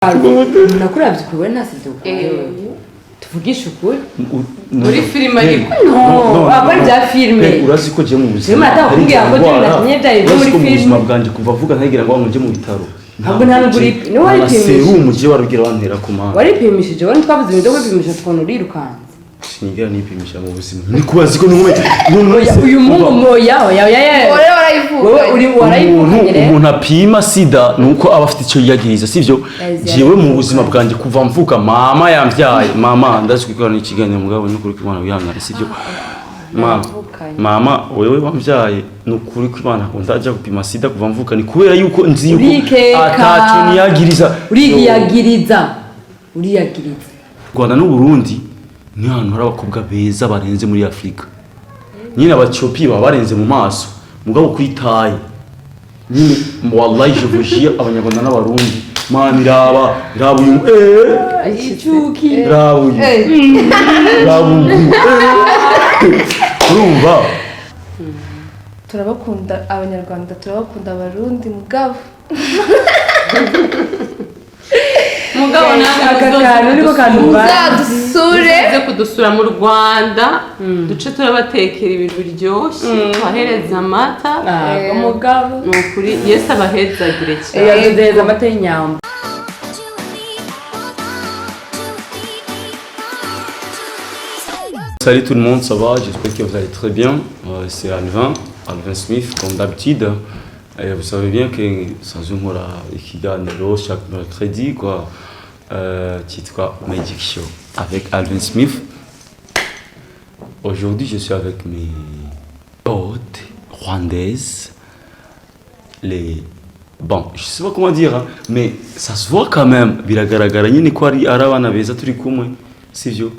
Nakuravye ukuri, nta sida ukuri, tuvugishe ukuri. Muri filime ariko. No, aba ari bya filime. Urazi ko je mu buzima Filime atakubwira ko hari igihe nakinye byari ibyo urazi muri ko mu filime. buzima bwanjye kuva avuga ntagira ngo nje mu bitaro. Ntabwo nta nubwo niwe waripimishije. Serumu je warugira wantera ku mana. Waripimishije wowe? Ntitwavuze ibintu byo kwipimisha, tukabona urirukanze. Sinigera nipimisha mu buzima, ni kubazi ko nume. Oya, uyu muhungu moya, oya oya oya. Wowe warayivuga. Wowe uri Umuntu warayivukanye rero. Umuntu apima sida nuko aba afite icyo yiyagiriza, sivyo? Yazi. Jewe mu buzima bwanjye kuva mvuka, mama yambyaye, mama, ndazi kwikora n'ikiganiro, mugabo n'ukuri kw'Imana wihangane, sivyo mama? Naravukanye. Mama, wewe wambyaye, ni ukuri kw'Imana ngo ndajya gupima sida kuva mvuka, ni kubera yuko nzi yuko Urikeka. ataco niyagiriza. Uriyagiriza, uriyagiriza. Rwanda n'Uburundi ni ahantu hari abakobwa beza barenze muri Afurika nyine. Abacopi baba barenze mu maso, mugabo kwitaye nyine, wallahi, je vous jure, Abanyarwanda n'Abarundi, man, iraba iraba uyu, Icuki. Iraba uyu, iraba uyu, urumva? Turabakunda Abanyarwanda, turabakunda Abarundi, mugabo Mugabo namwe Aka muzoze kantu niko kantu kudusura. Uzadusure. Muze kudusura mu Rwanda, duce turabatekera ibintu biryoshye, tubahereza amata. Ah, umugabo. Ni ukuri, Yesu abahezagire cyane. Yaduhereza amata y'inyambo. Salut tout le monde, ça va? J'espère que vous allez très bien. C'est Alvin, Alvin Smith, comme d'habitude. Et vous savez bien que nsanzwe nkora ikiganiro chaque mercredi, quoi, cyitwa Magic Show avec Alvin Smith. Aujourd'hui, je suis avec mes potes rwandaises. Les... Bon, je sais pas comment dire, hein, mais ça se voit quand même. Biragaragara nyine ko ari abana beza turi kumwe, sivyo?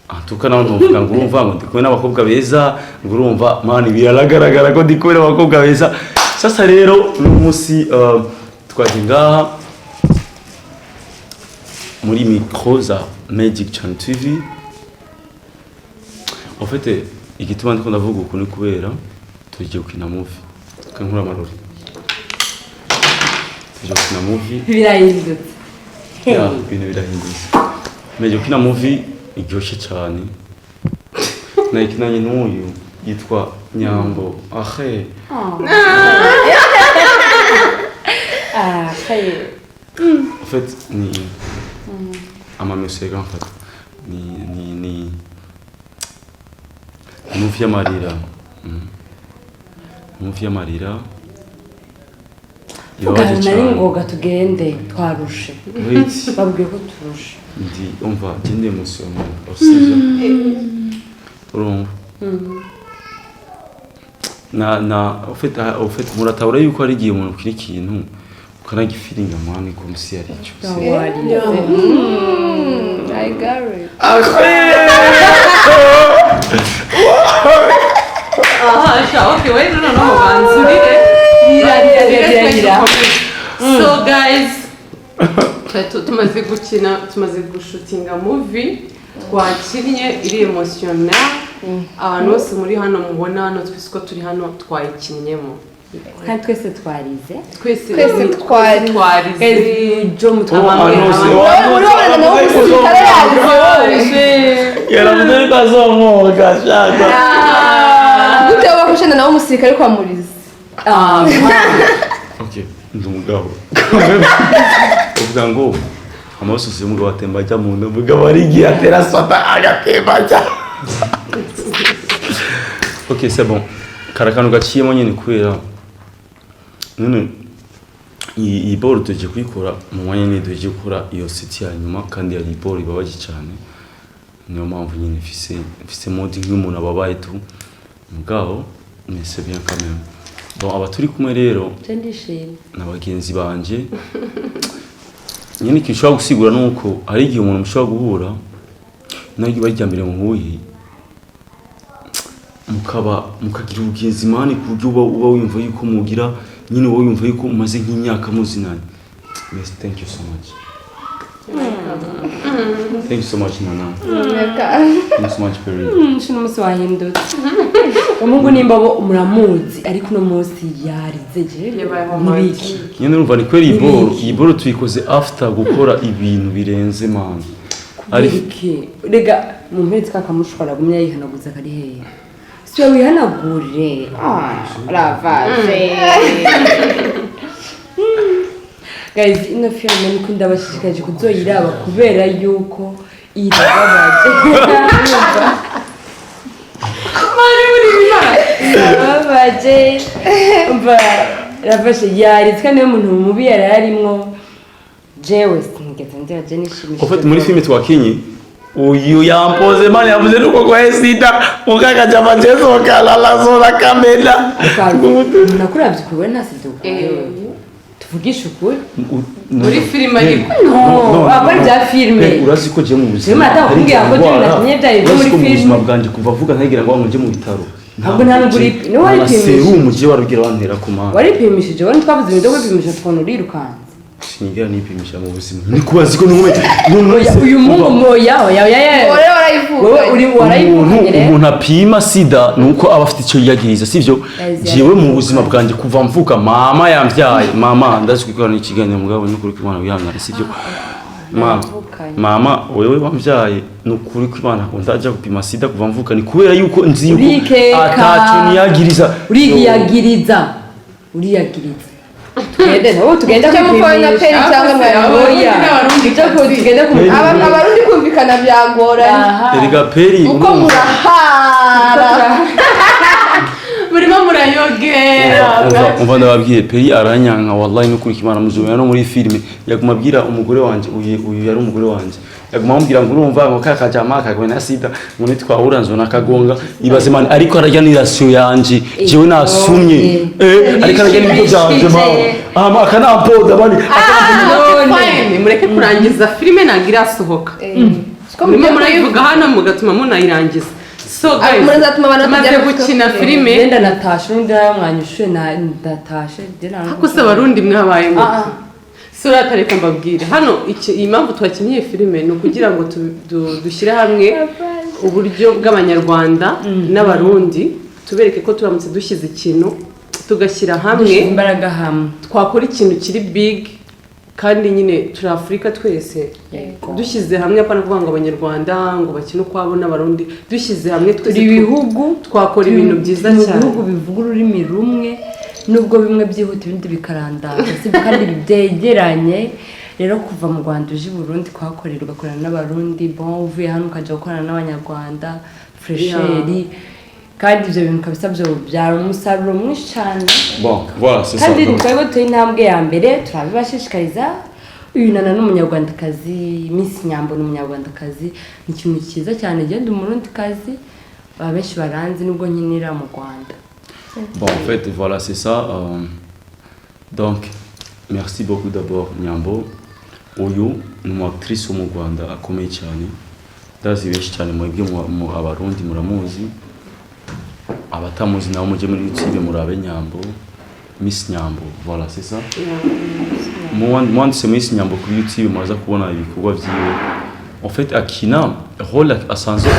En tout cas, nawe ntuvuga ngo urumva ngo ndi kumwe n'abakobwa beza, ngo urumva, man, biragaragara ko ndi kumwe n'abakobwa beza. Sasa rero uno munsi twaje ngaha muri micro za Magic Channel TV. En fait, igituma ndiko ndavuga uku ni kubera tugiye gukina movie. Kankura amarori. Tugiye gukina movie. Birahindutse. Ya, ibintu birahindutse. Meje gukina movie iryoshye cyane. Nayikinanye n'uyu yitwa Nyambo. Ahe. Ah, kaye. En fait, ni amamesega, en fait. Ni movie y'amarira. Movie y'amarira. Ibabaje Nari cyane. ngoga tugende, twarushe. Wait. Babwiye ko turushe. Ndi umva ngende émotionnel, sivyo? Urumva na en fait muratabura yuko hari igihe umuntu ukina ikintu ukanagifiringa, man, comme si ari cyo. Warize. I got it. Aha sha, okay, we noneho banzurire. Rira, rira, rira, rira. So guys, twari tumaze gukina, tumaze gushutinga movie twakinnye iri emotionnel. Abantu bose muri hano mubona hano, twese uko turi hano twayikinnyemo. Kandi twese twarize. Twese. Twese twarize. Twarize. Jo mutwe. Urabona nawe umusirikare yarize wowe. Yaravuze ko azomwoga shaka. Gute wowe wakushana nawe umusirikare kwa Murizi? Ah. Okay, ndi umugabo. Uvuga ngo amaraso y'umugabo atemba ajya mu nda, umugabo ari igihe atera sota agatemba ajya. Ok, c'est bon, kari akantu gaciyemo nyine kubera none iyi ball tugiye kuyikora mu mwanya nyine, tugiye gukora iyo siti ya nyuma, kandi yari ball ibabaje cyane. Niyo mpamvu nyine mfise mood nk'umuntu ababaye tu, mugabo mais c'est bien quand même. Bon, aba turi kumwe rero Je ndishimye. na bagenzi banje nyine. Ikintu ushobora gusigura ni uko hari igihe umuntu mushobora guhura nawe iba rya mbere muhuye, mukaba mukagira ubugenzi, man, ku buryo uba wumva yuko mugira nyine, uba wumva yuko umaze nk'imyaka muzinanye. Yes, thank you so much, thank you so much, Nana. Thank you so much, Perry. Nshino umunsi wahindutse. Umuhungu nimba bo muramuzi, ariko uno munsi yarize je. Yabaye Nibiki? Nyine urumva ni kweri iyi boro, Nibiki? iyi boro tuyikoze after gukora ibintu birenze, man. Ari Kubera rega mu mpezi kakamushwara agumya yihanaguza kari hehe? Si we wihanagure. Ah, ravage. Guys, ino filime niko ndabashishikaje kuzoyiraba kubera yuko irababaje. Irababaje. Umva, rafashe yaritswe, niwe muntu mubi yari arimwo. Jewe sinigeze ndeba, je nishimishije. En fait, muri filime twakinye, uyu yampoze, man, yavuze nuko kwa sida ukakaja machezo kalala zona kamera. Nakuravye ukuri, nta sida ukuri, tuvugishe ukuri. Muri filime ariko. No, akora ibya filime. Urazi ko je mu buzima Jewe murataha kumbwira ko jewe nakinye byari ibyo Urazi muri ko mu filime. buzima bwanjye kuva avuga ntagira ngo nje mu bitaro. Ahubwo nta nubwo niwe waripimishije. Serumu je warugira wantera ku mana. Waripimishije wowe? Ntitwavuze ibintu byo kwipimisha, tukabona urirukanze. Sinigera nipimisha mu buzima, ni kubazi ko nume. Oya, uyu mungu moya, oya oya oya. Wowe warayivuga. Wowe uri Umuntu warayivukanye rero. Umuntu apima sida nuko aba afite icyo yiyagiriza, sivyo? Yazi. Jewe mu buzima bwanjye kuva mvuka, mama yambyaye, mama, ndazi kwikora n'ikiganiro, mugabo n'ukuri kw'Imana wihangane, sivyo mama? Navukanye. Mama, wewe wambyaye, ni ukuri kw'Imana ngo ndajya gupima sida kuva mvuka, ni kubera yuko nzi yuko Urikeka. ataco niyagiriza. Uriyagiriza, uriyagiriza. Tugende nabo, tugende Icyo mupfana na kwipimisha. Peri cyangwa mwari? Oya, icyo tugende kumupimisha. Abarundi kumvikana byagoranye. Aha. Erega Peri, Uko urumva? murahara. Murimo murayogera. Umva, ndababwiye, Peri aranyanka, wallahi, nukuri Imana muzobera no muri filime yaguma abwira umugore wanje, uyu yari umugore wanje, yaguma amubwira ngo urumva ngo kakajama kagwe na sida, ngo nitwahura nzona kagonga. Ibaze, man, ariko ararya ni ration yanje, jewe nasumye, ariko ararya n'ibiryo byanje, mama, ama akanampoda bani. None. Fine, mureke kurangiza filime, ntabwo irasohoka. Siko Murimo mugiye murayivuga hano mugatuma munayirangiza. So guys, Murazatuma abantu tumaze batajya gukina filime. Genda, natashe n'undi nawe mwanyishuye, ndatashe njye Ariko se Abarundi mwabaye muke? Sura, reka mbabwire hano iyi mpamvu twakinnye iyi filime ni ukugira ngo dushyire hamwe uburyo bw'Abanyarwanda n'Abarundi, tubereke ko turamutse dushyize ikintu tugashyira hamwe, Dushyize imbaraga hamwe, twakora ikintu kiri big. Kandi nyine turi Afurika twese. Dushyize hamwe, apana kuvuga ngo Abanyarwanda ngo bakine ukwabo n'Abarundi, dushyize hamwe twese Turi ibihugu twakora ibintu byiza mu cyane. bihugu bivuga ururimi rumwe, nubwo bimwe byihuta ibindi bikarandaza, sibyo? Kandi byegeranye. Rero kuva mu Rwanda uje i Burundi kuhakorera, ugakorana n'Abarundi, bon, uvuye hano ukajya gukorana n'Abanyarwanda fresheri, kandi ibyo bintu kabisa byo byara umusaruro mwinshi cyane. Bon, voilà, c'est ça. Kandi Donc, twebwe duteye intambwe ya mbere, turabibashishikariza. Uyu Nana ni Umunyarwandakazi, Miss Nyambo ni Umunyarwandakazi, ni ikintu cyiza cyane. Genda Umurundikazi, aba benshi baranzi nubwo nkinira mu Rwanda. Bon, en fait, voilà, c'est ça. Donc, merci beaucoup d'abord, Nyambo. Uyu ni umu actrice wo mu Rwanda akomeye cyane. Ndazi benshi cyane mwebwe mu Abarundi muramuzi. Abatamuzi nabo mujye muri YouTube murabe Nyambo. Miss Nyambo, voilà, c'est ça. Mwanditse Miss Nyambo kuri YouTube muraza kubona ibikorwa vyiwe. En fait, akina rôle asanzwe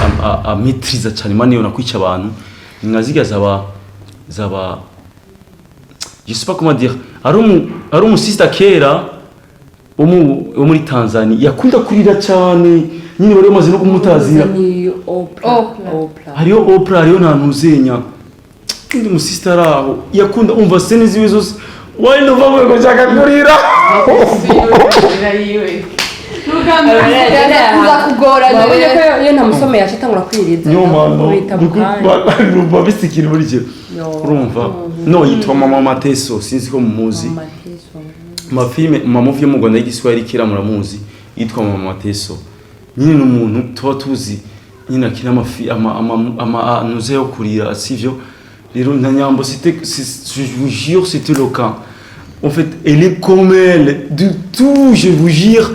amaîtriza cyane, mani yo nakwica abantu. Ni nka zirya zaba, je sais pas comment dire, ari umusista kera wo muri Tanzania yakunda kurira cyane nyine, bari bamaze no kumutazira. Ni Oprah. Oprah. Oprah. Hariho Oprah, hariho nta ntuzenya undi musista ari aho yakunda umva scène ziwe zose, wari ndumva ngo nshaka kurira. Yiwe. Kuza kugorana. Wabonye ko iyo ntamusomeye yaca atangura kwiriza? Niyo mpamvu Bita mu kanya. numva bisikira buri gihe. Yo. Urumva, no yitwa Mama Mateso, sinzi ko mumuzi. Mateso. Mafilme, mamovie yo mu Rwanda y'igiswahili kera muramuzi, yitwa Mama Mateso. Nyine ni umuntu tuba tuzi nyine akina amafi ama anuze yo kurira, sivyo? Rero na Nyambo, c'était je vous jure, c'était le cas. En fait, elle est comme elle du tout, je vous jure.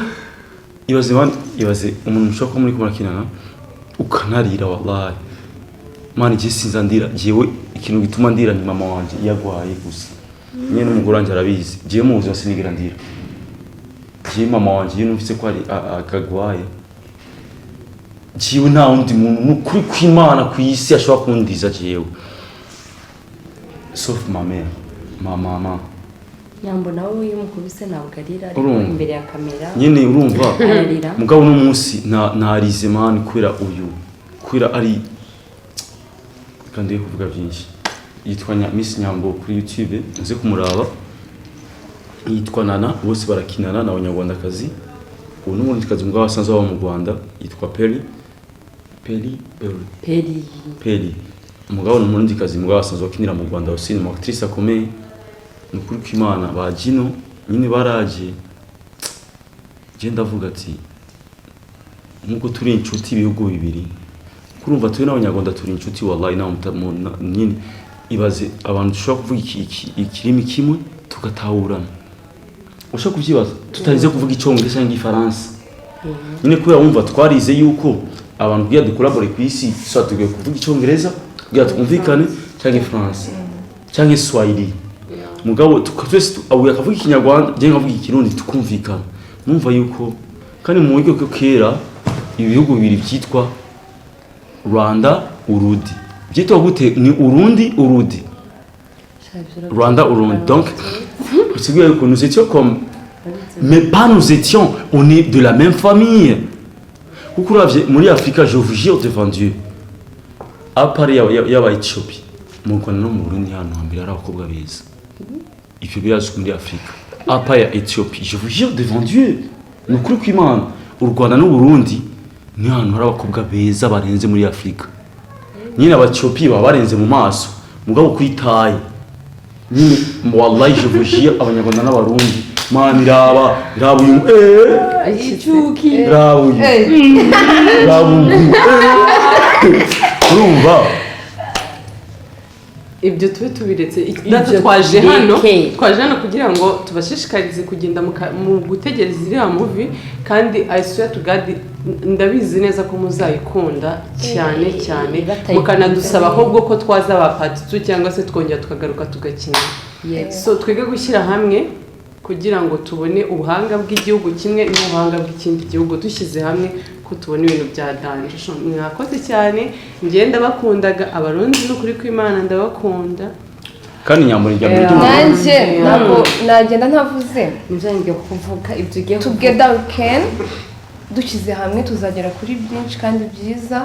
Ibaze man, ibaze umuntu mushobora kuba muri kumurakinana ukanarira, wallahi man, je sinza ndira. Jewe ikintu gituma ndira ni mama wanje iyo agwaye gusa nyine, n'umugore wanje arabizi. Jewe mu buzima sinigera ndira. Jewe mama wanje iyo numvise ko ari akagwaye, jewe nta wundi muntu nukuri kw'Imana ku isi ashobora kundiza jewe. Sauf ma mère, ma maman. Nyambo nawe iyo umukubise ntabwo arira, ariko Urumva. imbere ya kamera Nyene urumva. Ararira. Mugabo uno munsi narize man kubera uyu, kubera ari kandi kuvuga byinshi. Yitwa Miss Nyambo kuri YouTube, nze kumuraba. Yitwa Nana, bose barakinana, ni abanyarwandakazi. Ubu n'umurundikazi mugabo asanzwe aba mu Rwanda, yitwa Peri Peri Peri. Peri. Peri. Umugabo ni umurundikazi mugabo asanzwe akinira mu Rwanda aussi, ni umu actrice akomeye. Ni ukuri kw'Imana, ba Gino nyine baraje, je ndavuga ati nkuko turi inshuti ibihugu bibiri, kurumva turi n'abanyarwanda turi inshuti, wallahi nawe nyine ibaze abantu dushobora kuvuga ikirimi kimwe tugatahurana. Ushobora kubyibaza tutarinze kuvuga icyongereza cyangwa igifaransa nyine, kubera wumva twarize yuko abantu kugira ducollabore ku isi tuba tugiye kuvuga icyongereza kugira twumvikane, cyangwa ifaransa cyangwa iswahili. Mugabo twese abo akavuga ikinyarwanda, njye nkavuga ikirundi, tukumvikana. Numva yuko kandi mu buryo bwo kera ibihugu bibiri byitwa Rwanda Urundi, byitwa gute? Ni Urundi Urudi, Rwanda Urundi. Donc c'est que nous étions comme, mais pas nous étions, on est de la même famille. Kuko uravye muri Afrika, je vous jure devant Dieu, à part y'aba Ethiopie, mu Rwanda no mu Burundi hano hambere hari abakobwa beza. Ivyo birazwi muri Afrika, à part ya Ethiopie. Je vous jure devant Dieu, ni ukuri kw'Imana, u Rwanda n'u Burundi ni ahantu hari abakobwa beza barenze muri Afrika. Nyine aba Ethiopie baba barenze mu maso, mugabo kuri taille nyine, wallahi, je vous jure, abanyarwanda n'abarundi, man, iraba iraba uyu, Icuki. Iraba uyu, iraba uyu, urumva. Ibyo tube tubiretse. Ibyo Natwe twaje hano, tubireke. twaje hano kugira ngo tubashishikarize kugenda mu gutegereza iriya movie. Kandi I swear to God, ndabizi neza ko muzayikunda cyane cyane, Batayikunda. mukanadusaba ahubwo ko twazaba part 2 cyangwa se twongera tukagaruka tugakina. So twige gushyira hamwe kugira ngo tubone ubuhanga bw'igihugu kimwe n'ubuhanga bw'ikindi gihugu, dushyize hamwe ko tubona ibintu bya danger. So, mwakoze cyane, njye ndabakundaga abarundi, n'ukuri kw'Imana ndabakunda. Kandi nyambura ijya muri ry'umuntu. Nanjye ntabwo nagenda ntavuze. Nibyo ngiye kuvuga, ibyo ugiye kuvuga. Together we can. Dushyize hamwe tuzagera kuri byinshi kandi byiza.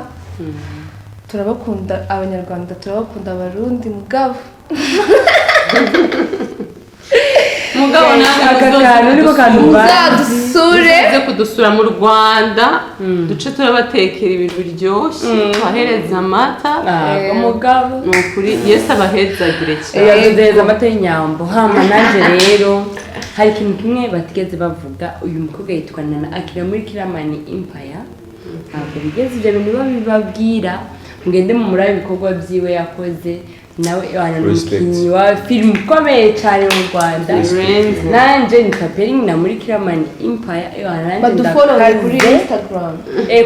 Turabakunda abanyarwanda, turabakunda abarundi, mugabo. Mugabo namwe Aka muzoze kantu niko kantu. Muzadusure. Muze kudusura mu Rwanda, duce turabatekera ibintu biryoshye, tubahereza amata. Ntabwo mugabo. Ni ukuri, Yesu abahezagire cyane. Yaduhereza amata y'inyambo. Hama nanjye rero hari ikintu kimwe batigeze bavuga. Uyu mukobwa yitwa Nana, akina muri Kiramani Empire. Ntabwo bigeze ibyo bintu babibabwira. Mugende mu muri ibikorwa byiwe yakoze nawe wana ni Respect. umukinnyi wa filime ukomeye cyane mu Rwanda. Birenze. Nanjye ni Kaperingi na muri Kiramani Empire, ewana nanjye Badufollowe kuri ndakaze. Instagram.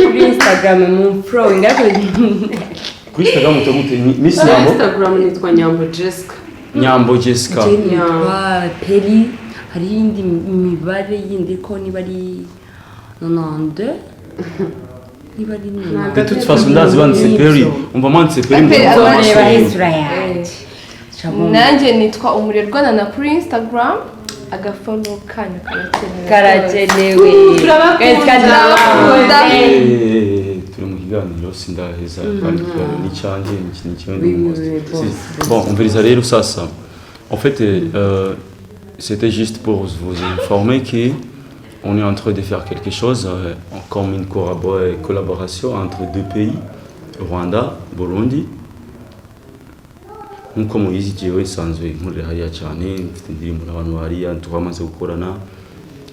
Kuri Instagram mu following, ariko Kuri Instagram utagute ni Miss Kuri Nyambo. Instagram nitwa Nyambo Jessica. Nyambo Jessica. Jane yitwa Peri, hariho iyindi mibare yindi ko niba ari 92, niba ari De toute façon ndazi banditse Peri, umva manditse Peri. Peri, nzoreba Peri. isura yanjye. Nanjye nitwa Umurerwa Nana kuri Instagram. Agafollow kanyu karakenewe. Karakenewe. Turabakunda. Guys, kandi Turabakunda. Turi mu kiganiro, sindaheza kandi ikiganiro ni icyanjye, ni kimwe. Oui, Ndi oui, oui, host. boss, Bon, umviriza rero sasa, en fait c'était juste pour vous informer que on est en train de faire quelque chose comme une collaboration entre deux pays, Rwanda, Burundi. Nk'uko mubizi, jewe nsanzwe nkorera hariya cyane, mfite indirimbo n'abantu hariya twamaze gukorana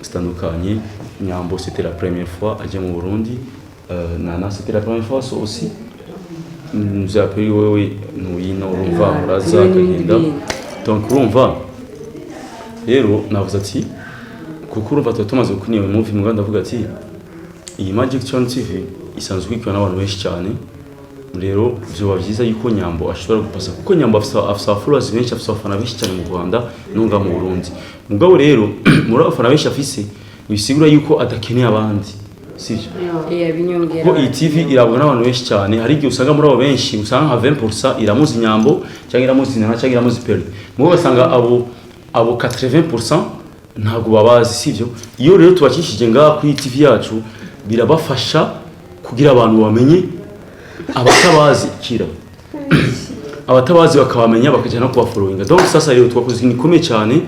zitandukanye. Nyambo, c'était la première fois ajya mu Burundi. Nana, c'était la première fois, so aussi nous a appelé. Wewe ntuyino, urumva, uraza Wewe n'ibindi akagenda. bindi. Donc urumva rero navuze ati kuko urumva tuba tumaze gukina iyo movie, mugabo ndavuga ati iyi Magic Channel TV isanzwe ikurikirwa n'abantu benshi cyane. Rero byoba byiza yuko Nyambo ashobora gupasa, kuko Nyambo afise followers benshi, afise abafana benshi cyane mu Rwanda no ngaha mu Burundi. Mugabo rero muri abafana benshi afise, bisigura yuko adakeneye abandi. Sivyo? Iya, binyongera. Kuko iyi TV irabwa n'abantu benshi cyane. Hari igihe usanga muri abo benshi usanga nka 20% iramuzi Nyambo, cyangwa iramuzi Nana, cyangwa iramuzi Peri. Mubo basanga abo 80% ntabwo babazi, sivyo? Iyo rero tubakishije ngaha kuri TV yacu, birabafasha kugira abantu bamenye abatabazi, kira abatabazi bakabamenya, bakajya no kubafollowinga. Donc sasa rero twakoze ikintu gikomeye cyane.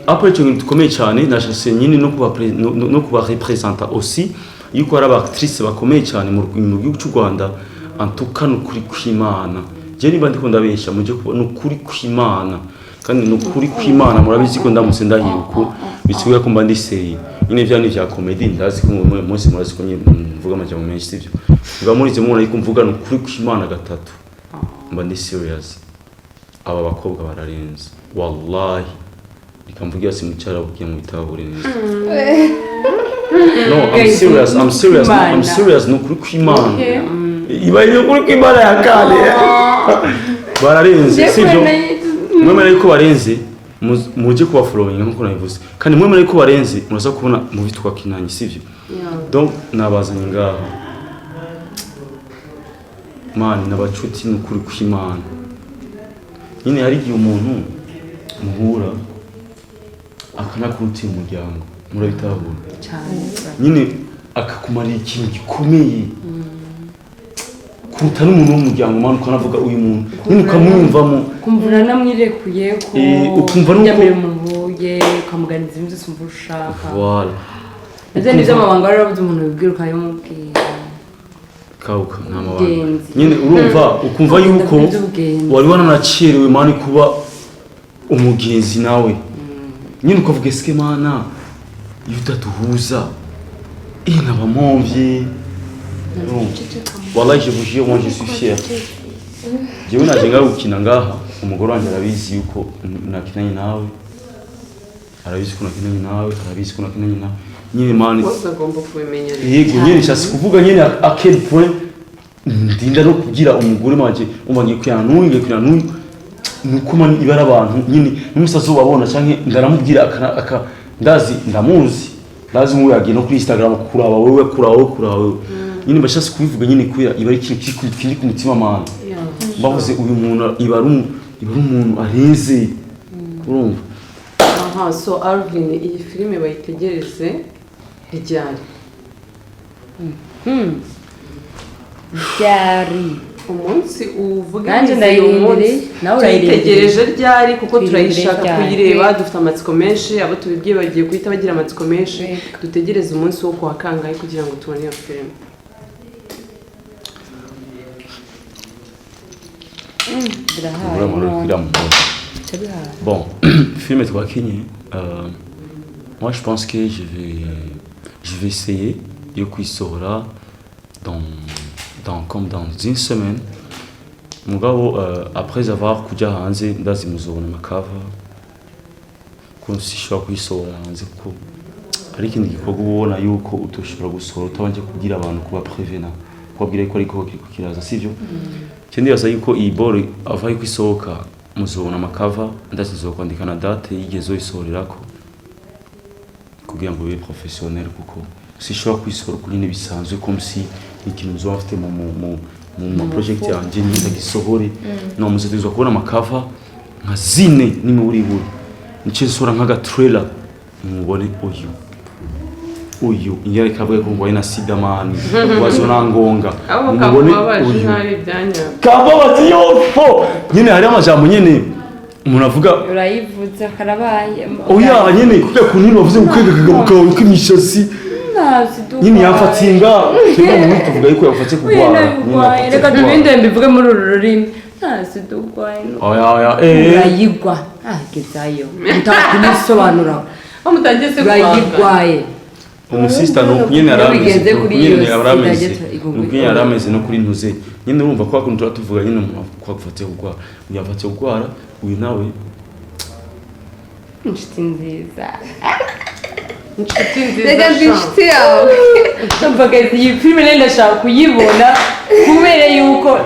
Après icyo kintu gikomeye cyane, nashatse nyine no kuba no kuba représenta aussi yuko hari aba actrice bakomeye cyane mu gihugu cy'u Rwanda. En tout cas, ni ukuri kw'Imana, je niba ndiko ndabesha mujye kuba, ni ukuri kw'Imana, kandi ni ukuri kw'Imana. Murabizi ko ndamutse ndahiye uku bisigaye ko mba ndiseye nyine vya ni vya comedy. Ndazi ko mu munsi murazi ko nyine mvuga amajambo menshi, sivyo? Mvuga muri izo mubona yuko mvuga ni ukuri kw'Imana gatatu, mba ndi serious. Aba bakobwa bararenze, wallahi. Reka mvuge hasi mu cyarabu kugira ngo bitahure neza. No, I'm serious, I'm serious, no, I'm serious, ni ukuri kw'Imana. Iba ni ukuri kw'Imana ya kane, bararenze, sibyo? Mwemera yuko barenze, mujye kuba following nkuko nabivuze, kandi mwemera yuko barenze, muraza kubona mu twakinanye, sivyo? Donc nabazanye ngaha mani n'abacuti, ni ukuri kw'Imana. Nyine hari igihe umuntu muhura akanakurutira umuryango, murabitahura? Cyane. Nyine akakumarira ikintu gikomeye kuruta n'umuntu w'umuryango mani, ukanavuga uyu muntu nyine ukamwiyumvamo. Ukumva uranamwirekuye ko Ukumva nuko- ujya mbere muhuye ukamuganiriza ibintu byose umva ushaka. Voilà. Ndetse n'ibyo amabanga rero wabuze umuntu wibwira ukayamubwira. Kauka nta mabanga. Ubwenzi. Nyine urumva ukumva yuko Iby'ubwenzi. wari wananacerewe mani kuba umugenzi nawe, nyine ukavuga esike mana iyo utatuhuza nabamomvye. Wallahi, je vous jure, moi je suis fier. Jewe naje ngaho gukina ngaha, umugore wanjye arabizi yuko nakinanye nawe, arabizi ko nakinanye nawe, arabizi ko nakinanye nawe nyine mani. Bose agomba kubimenya rero. Yego nyine, nshatse kuvuga nyine à quel point ndinda no kubwira umugore wanje, umva ngiye kuyana n'uyu, ngiye kuyana n'uyu, nuko mani ibara abantu nyine n'umusazi ubabona canke ndaramubwira aka ndazi, ndamuzi, ndazi nk'uyu yagiye no kuri Instagram kuraba wewe, kuraba wewe, kuraba wewe. Nyine mbashatse kubivuga nyine kubera iba ari ikintu kiri ku mutima mani. Bavuze uyu muntu iba ari umuntu arenze, urumva? Aha, so Alvin, iyi filime bayitegereze ryari? Ryari? Umunsi uvuga. Nanjye nizeye umunsi. ndayirindiriye, nawe urayirindiriye. Tuyitegereje ryari? Kuko Tuyirindiriye turayishaka ryari? kuyireba, dufite amatsiko menshi. Abo tubibwiye bagiye guhita bagira amatsiko menshi. Dutegereze umunsi wo kuwa kangahe kugira ngo tubone iyo filime? Birahaye. Vraiment, iramuhora. Birahaye. Bon, film twakinye, moi je pense que je vais essayer yo kuyisohora dans comme dans une semaine. Mugabo après avoir kujya hanze, ndazi muzobona ama cover, ko sishobora kuyisohora hanze kuko ari ikindi gikorwa uba ubona yuko utoshobora gusohora utabanje kubwira abantu, kuba prévena, kubabwira ko ariko kiriko kiraza, sivyo? Cyo ndibaza yuko iyi ball ava yuko isohoka muzobona ama cover, ndazi nzokwandika na date yigeze uyisohorerako kugira ngo bibe professionnel, kuko sishobora kuyisohora kuri nyine bisanzwe comme si ikintu muzoba mfite mu ma project yanjye ndagisohore. No muzotegerezwa kubona ama cover nka zine n'imiburiburi, nico nsohora nk'aga trailer mubone uyu ingera ikavuga ko ngwaye na sida mani wazo ngonga. Abo mubone kakubabaje uyu. Ntari ibyanya. Kambabazi yopfo nyine hariho amajambo nyine umuntu avuga. Urayivuze karabaye. Oya nyine kubera ukuntu nyine bavuze ngo kwega akagabo kawe k'imishatsi nyine yamfatsinga, twebwe mu tuvuga yuko yafatse kurwara nyine yafatse Reka kurwara. tubinde mbivuge muri uru rurimi, ntasi durwaye. Oya oya eh. Urayigwa ntagezayo utakubisobanura. Aho mutangiye se kwanga. Urayigwaye. Umusista ni uku nyine yarameze. Iyo bigeze Ni uku kuri nyine iyo yarameze. sida, Ni uku nyine yarameze no kuri ntuze nyine, urumva ko hakuntu tuba tuvuga nyine umuntu ko afatse kurwara, uyu yafatse kurwara, uyu nawe. Inshuti nziza. Inshuti nziza. Reka ndi Sha. inshuti yawe. Numvaga iyi filime nari ndashaka kuyibona kubera yuko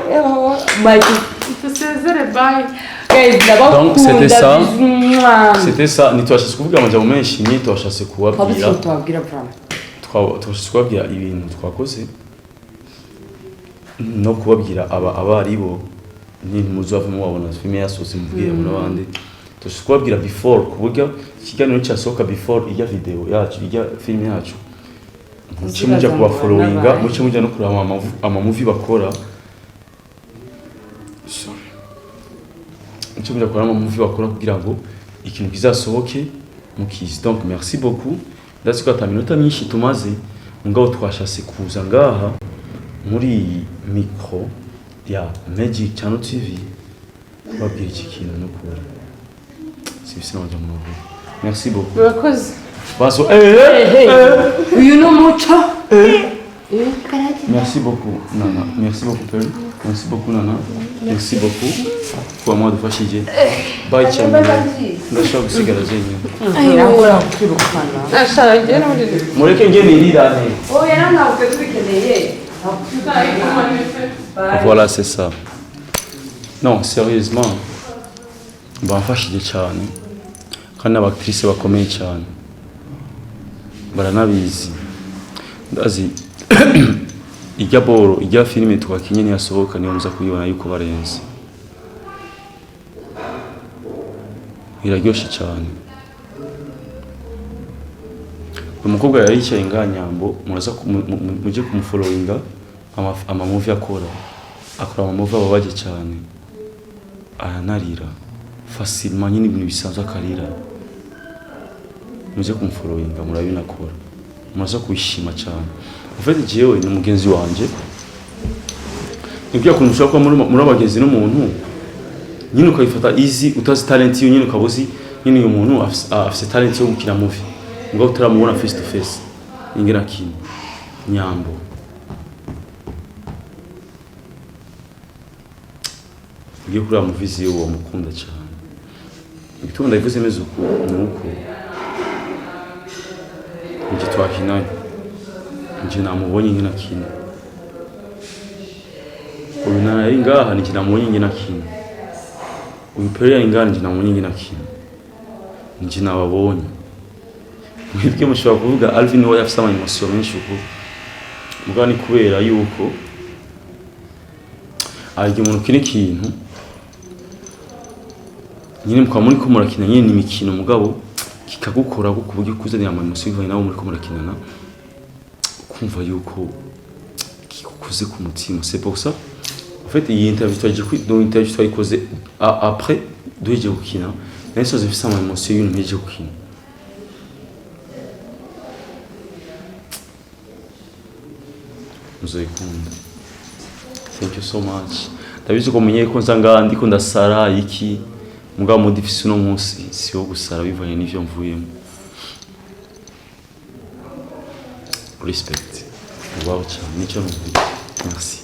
Dusezere, bye. Guys, Donc, c'était ndabakunda. ça. Bisous. C'était ça, ntitwashatse kuvuga amajambo menshi nyine, twashatse Twaba kubabwira ikintu tubabwira vraiment. Twashatse kubabwira ibintu twakoze no kubabwira aba abaribo ntimuzavamo wabona filime yasohotse, mubwire mu n'abandi. Twashatse kubabwira before, ku buryo ikiganiro cyasohoka before ijya video yacu, ijya filime yacu, muce mujya kubafollowinga, n'abandi. Muce mujya no kureba amamovie bakora. Sorry, muce mujya kureba amamovie bakora kugira ngo ikintu kizasohoke mukizi. Donc merci beaucoup. Ndazi ko ata minota myinshi tumaze, mugabo twashatse kuza ngaha muri iyi micro ya Magic Channel TV kubabwira iki kintu. N'ukuri sibisi nabajya mu rugo. Merci beaucoup. Murakoze. Baso eh eh. Uyu ni umuco. Merci beaucoup Nana, merci beaucoup Pearl, merci beaucoup Nana, merci beaucoup kuba mwadufashije. Bye cyane, ndashaka gusigara jenyine. Ntabwo kwirukana. Nashaka ngere muri Mureke nge nirirane. Oya, ntabwo tubikeneye. Voilà, c'est ça. Non, sérieusement, bamfashije cyane kandi n'abactrice bakomeye cyane baranabizi. Ndazi ijya boro, ijya filime twakinye niyasohoka, niyo muza kuyibona yuko barenze. Iraryoshe cyane. Uyu mukobwa yari yicaye ngaha, Nyambo, muraza mujye kumufollowinga amamovie akora. Akora amamovie ababaje cyane, aranarira facilement nyine, ibintu bisanzwe akarira. Mujye kumufollowinga, murabinakora, muraza kubishima cyane. En fait, jewe ni mugenzi wanje, nibyo kuntu ushobora kuba muri abagenzi n'umuntu nyine ukabifata easy, utazi talent yiwe nyine, ukaba uzi nyine uyu muntu afise talent yo gukina movie, ngo utaramubona face to face ingena kintu. Nyambo, ugiye kureba movie ziwe wamukunda cyane. Igituma ndabivuze meze uku ni uko njye twakinanye, njye namubonye ingena kintu. Uyu nana yari ngaha, njye namubonye ingena kintu. Uyu pere yari ngaha, njye namubonye ingena kintu. Njye nababonye. Mwebwe mushobora kuvuga Alvin we afise ama emotion menshi uko, mugabo ni kubera yuko arya umuntu ukina ikintu nyine mukaba muri ko murakina nyine, ni imikino, mugabo kikagukora ku buryo kuzanira ama emotion bivanye nabo muri ko murakinana, kumva yuko kikukoze ku mutima. C'est pour ça, en fait, iyi interview twagiye donc interview twayikoze après duhejeje gukina. Nari nsoze mfise ama emotion y'ibintu mpejeje gukina. Muzoyikunda. Thank you so much. Ndabizi ko mumenye ko nza ngaha ndiko ndasara iki, mugabo mudifise uno munsi si wo gusara bivanye n'ivyo mvuyemo. Respect, wow cyane, nicyo nuvuga. Merci.